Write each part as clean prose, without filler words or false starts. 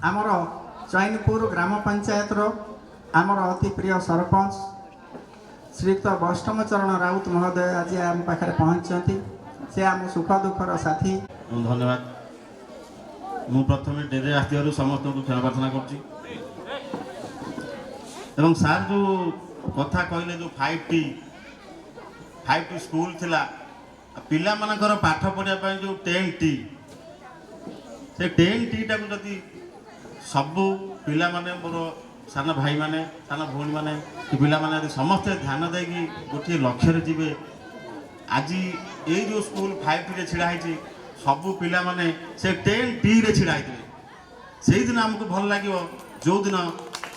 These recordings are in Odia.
ଆମର ଚୈନପୁର ଗ୍ରାମ ପଞ୍ଚାୟତର ଆମର ଅତି ପ୍ରିୟ ସରପଞ୍ଚ ଶ୍ରୀଯୁକ୍ତ ବୈଷ୍ଣବ ଚରଣ ରାଉତ ମହୋଦୟ ଆଜି ଆମ ପାଖରେ ପହଞ୍ଚିଛନ୍ତି। ସେ ଆମ ସୁଖ ଦୁଃଖର ସାଥୀ। ଏବଂ ଧନ୍ୟବାଦ। ମୁଁ ପ୍ରଥମେ ଡେରିରେ ଆସିଥିବାରୁ ସମସ୍ତଙ୍କୁ କ୍ଷମା ପ୍ରାର୍ଥନା କରୁଛି। ଏବଂ ସାର୍ ଯେଉଁ କଥା କହିଲେ, ଯେଉଁ 5T school ଥିଲା, ଆଉ ପିଲାମାନଙ୍କର ପାଠ ପଢ଼ିବା ପାଇଁ ଯେଉଁ 10T, ସେ 10 ଟିଟାକୁ ଯଦି ସବୁ ପିଲାମାନେ, ମୋର ସାନ ଭାଇମାନେ, ସାନ ଭଉଣୀମାନେ କି ପିଲାମାନେ ଯଦି ସମସ୍ତେ ଧ୍ୟାନ ଦେଇକି ଗୋଟିଏ ଲକ୍ଷ୍ୟରେ ଯିବେ, ଆଜି ଏଇ ଯେଉଁ ସ୍କୁଲ 5 ଟିରେ ଛିଡ଼ା ହେଇଛି, ସବୁ ପିଲାମାନେ ସେ 10 ଟିରେ ଛିଡ଼ା ହେଇଥିବେ। ସେଇଦିନ ଆମକୁ ଭଲ ଲାଗିବ, ଯେଉଁଦିନ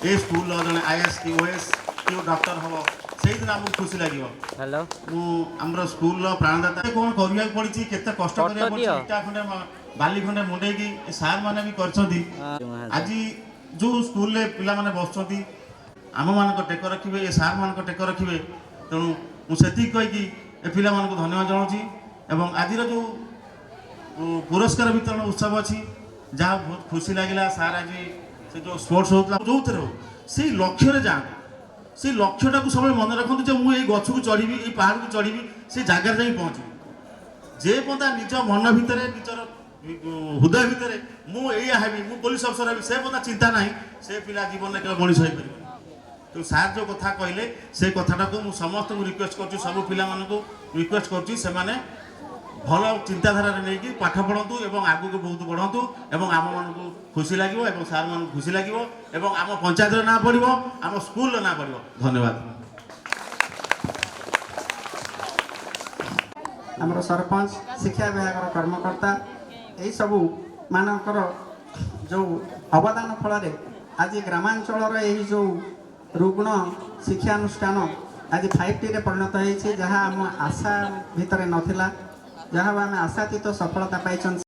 ଏ ସ୍କୁଲର ଜଣେ ଆଇଏଏସ୍ କି ଓଏଏସ୍ କି ଡକ୍ଟର ହେବ, ସେଇଦିନ ଆମକୁ ଖୁସି ଲାଗିବ। ହ୍ୟାଲୋ। ମୁଁ ଆମର ସ୍କୁଲର ପ୍ରାଣଦାତା, କ'ଣ କରିବାକୁ ପଡ଼ିଛି, କେତେ କଷ୍ଟ ଫଟୋ କରିବାକୁ ପଡ଼ିଛି, ଦିଅ। ଇଟା ଖଣ୍ଡେ ବାଲି ଖଣ୍ଡେ ମୁଣ୍ଡେଇକି ଏ ସାର୍ ମାନେ ବି କରିଛନ୍ତି। ଆଜି ଯେଉଁ ସ୍କୁଲରେ ପିଲାମାନେ ବସୁଛନ୍ତି, ଆମମାନଙ୍କ ଟେକ ରଖିବେ, ଏ ସାର୍ମାନଙ୍କ ଟେକ ରଖିବେ। ତେଣୁ ମୁଁ ସେତିକି କହିକି ଏ ପିଲାମାନଙ୍କୁ ଧନ୍ୟବାଦ ଜଣାଉଛି। ଏବଂ ଆଜିର ଯେଉଁ ପୁରସ୍କାର ବିତରଣ ଉତ୍ସବ ଅଛି, ଯାହା ବହୁତ ଖୁସି ଲାଗିଲା। ସାର୍ ଆଜି ସେ ଯେଉଁ ସ୍ପୋର୍ଟସ୍ ହେଉଥିଲା, ଯେଉଁଥିରେ ହଉ, ସେଇ ଲକ୍ଷ୍ୟରେ ଯାଆନ୍ତୁ। ସେଇ ଲକ୍ଷ୍ୟଟାକୁ ସବୁବେଳେ ମନେ ରଖନ୍ତୁ ଯେ ମୁଁ ଏଇ ଗଛକୁ ଚଢ଼ିବି, ଏଇ ପାହାଡ଼କୁ ଚଢ଼ିବି, ସେ ଜାଗାରେ ଯାଇ ପହଞ୍ଚିବି। ଯେ ପର୍ଯ୍ୟନ୍ତ ନିଜ ମନ ଭିତରେ, ନିଜର ହୃଦୟ ଭିତରେ ମୁଁ ଏଇଆ ହେବି, ମୁଁ ପୋଲିସ ଅଫିସର ହେବି, ସେ ପର୍ଯ୍ୟନ୍ତ ଚିନ୍ତା ନାହିଁ, ସେ ପିଲା ଜୀବନରେ କେବେ ମଣିଷ ହେଇପାରିବନି। ତେଣୁ ସାର୍ ଯେଉଁ କଥା କହିଲେ, ସେ କଥାଟାକୁ ମୁଁ ସମସ୍ତଙ୍କୁ ରିକ୍ୱେଷ୍ଟ କରୁଛି, ସବୁ ପିଲାମାନଙ୍କୁ ରିକ୍ୱେଷ୍ଟ କରୁଛି, ସେମାନେ ଭଲ ଚିନ୍ତାଧାରାରେ ନେଇକି ପାଠ ପଢ଼ନ୍ତୁ ଏବଂ ଆଗକୁ ବହୁତ ବଢ଼ନ୍ତୁ ଏବଂ ଆମମାନଙ୍କୁ ଖୁସି ଲାଗିବ ଏବଂ ସାର୍ମାନଙ୍କୁ ଖୁସି ଲାଗିବ ଏବଂ ଆମ ପଞ୍ଚାୟତର ନାଁ ପଡ଼ିବ, ଆମ ସ୍କୁଲର ନାଁ ପଡ଼ିବ। ଧନ୍ୟବାଦ। ଆମର ସରପଞ୍ଚ, ଶିକ୍ଷା ବିଭାଗର କର୍ମକର୍ତ୍ତା, ଏହିସବୁ ମାନଙ୍କର ଯେଉଁ ଅବଦାନ ଫଳରେ ଆଜି ଗ୍ରାମାଞ୍ଚଳର ଏହି ଯେଉଁ ରୁଗ୍ଣ ଶିକ୍ଷାନୁଷ୍ଠାନ ଆଜି 5 ଟିରେ ପରିଣତ ହେଇଛି, ଯାହା ଆମ ଆଶା ଭିତରେ ନଥିଲା, ଯାହା ଆମେ ଆଶାତୀତ ସଫଳତା ପାଇଛନ୍ତି।